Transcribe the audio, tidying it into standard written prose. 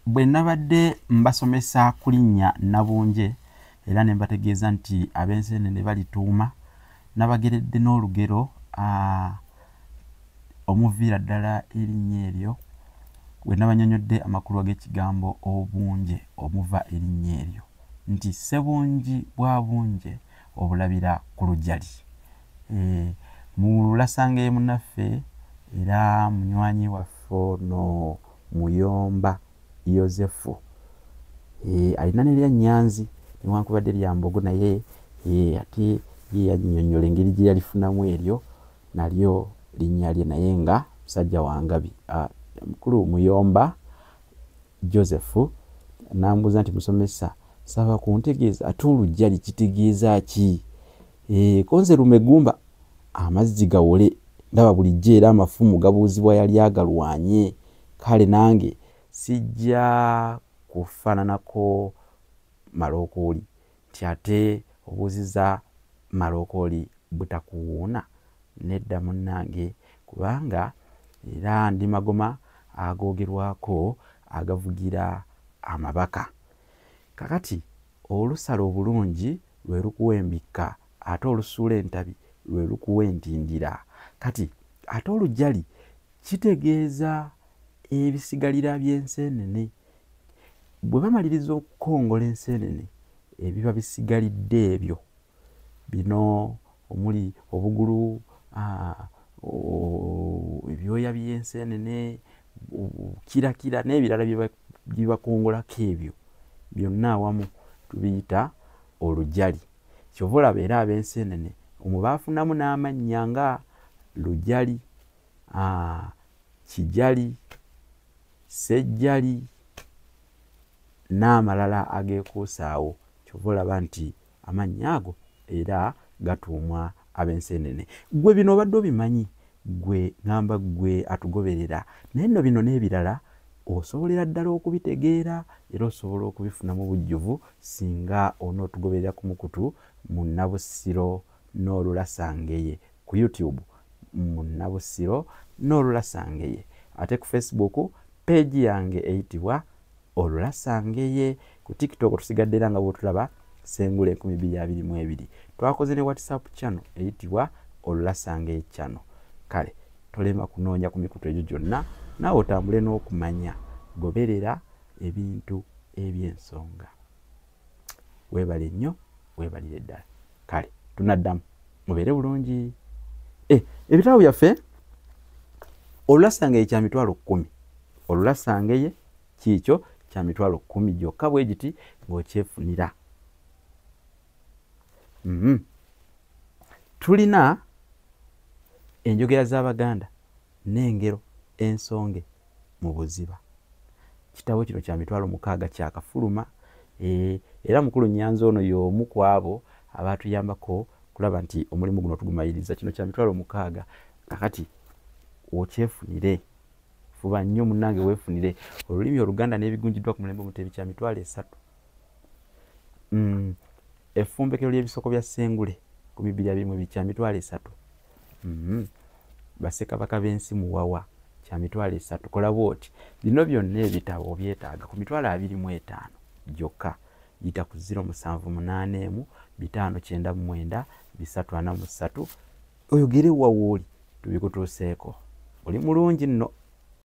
Bwe nabadde mbasomesa ku linnya Nabunje era ne mbategeeza nti ab'enseenene balituuma, nabageredde n'olugero omuviira ddala erinnya eryo, we nabanyonyodde amakulu ag'ekigambo obunje omuva erinnya eryo nti ssebungi bwa bunje obulabira ku lujali. Mu lulasangeye munnaffe era munywanyi waffe ono Muyomba Yozefu, alina nerya Nyanzi newankubadde lya Mbogo, naye ate ye yannyonnyola engeri gye yalifunamu eryo nalyo linnya lye, naye nga musajja wa Ngabi. Mukulu Muyomba Joseph nambuuza nti musomesa saba kuntegeeza ate olujjali kitegeeza ki? Konze lumegumba amazzi gawole, ndaba bulijjo era amafumu gabuuzibwa yali agalwanye, kale nange sijja kufaananako malookooli nti ate obuuziza malookooli butakuwuuna. Nedda munnange, kubanga era ndi magoma agoogerwako agavugira amabaka. Kakati olusala obulungi lwe lukuwa embikka, ate olusuula entabi lwe lukuwa entindira. Kati ate olujjali kitegeeza ebisigalira by'enseenene. Bwe bamaliriza okukongola enseenene, ebiba bisigalidde ebyo bino omuli obugulu, ebyoya by'enseenene, kirakira n'ebirala bye bakongolako, ebyo byonna awamu tubiyita olujali. Kyova olaba era ab'enseenene omwo baafunamu n'amannya nga lujali, kijali, sejjali n'amalala ageekuusa awo. Kyova olaba nti amannya ago era gatuumwa ab'enseenene. Ggwe bino obadde obimanyi, ggwe ŋŋamba ggwe atugoberera, naye nno bino n'ebirala osobolera ddala okubitegeera era osobola okubifuna mu bujjuvu singa onootugoberera ku mukutu Munnabusiro n'Olulasangeye ku YouTube, Munnabusiro n'Olulasangeye, ate ku Facebook peegi yange eyitibwa Olulasangeye, ku TikTok tusigadde era nga bw'otulaba Ssengule 2022. Twakoze ne WhatsApp channel eyitibwa Olulasangeye channel. Kale tolema kunoonya ku mikutu egyo gyonna, naawe otambule n'okumanya, goberera ebintu eby'ensonga. Weebale nnyo, weebalire ddala. Kale tunaddamu, mubeere bulungi. Ebitabo byaffe Olulasangeye kya 100,000, Olulasangeye kiikyo kya 100,000 gyokka bwe giti ng'okyefunira. Tulina enjogera z'Abaganda n'engero ensonge mu buziba. Kitabo kino kya 60,000 kyakafuluma. Era mukulu Nyanzi ono y'omu ku abo abaatuyambako kulaba nti omulimu guno tugumaliriza. Kino kya 60,000. Kakati okyefunire, fuba nnyo munnange weefunire. Olulimi Oluganda n'ebigunjiddwa ku mulembe Omutebi kya 30,000. Effumbekero ly'ebisoko bya Ssengule 2022 kya 30,000. Bassekabaka b'ensi Muwawa kya 30,000. Kola bw'oti, bino byonna ebitabo obyetaaga ku 25,000 gyokka. Yita ku 0781 599 343 oyogere wa wooli tubikutuuseeko. Oli mulungi nno.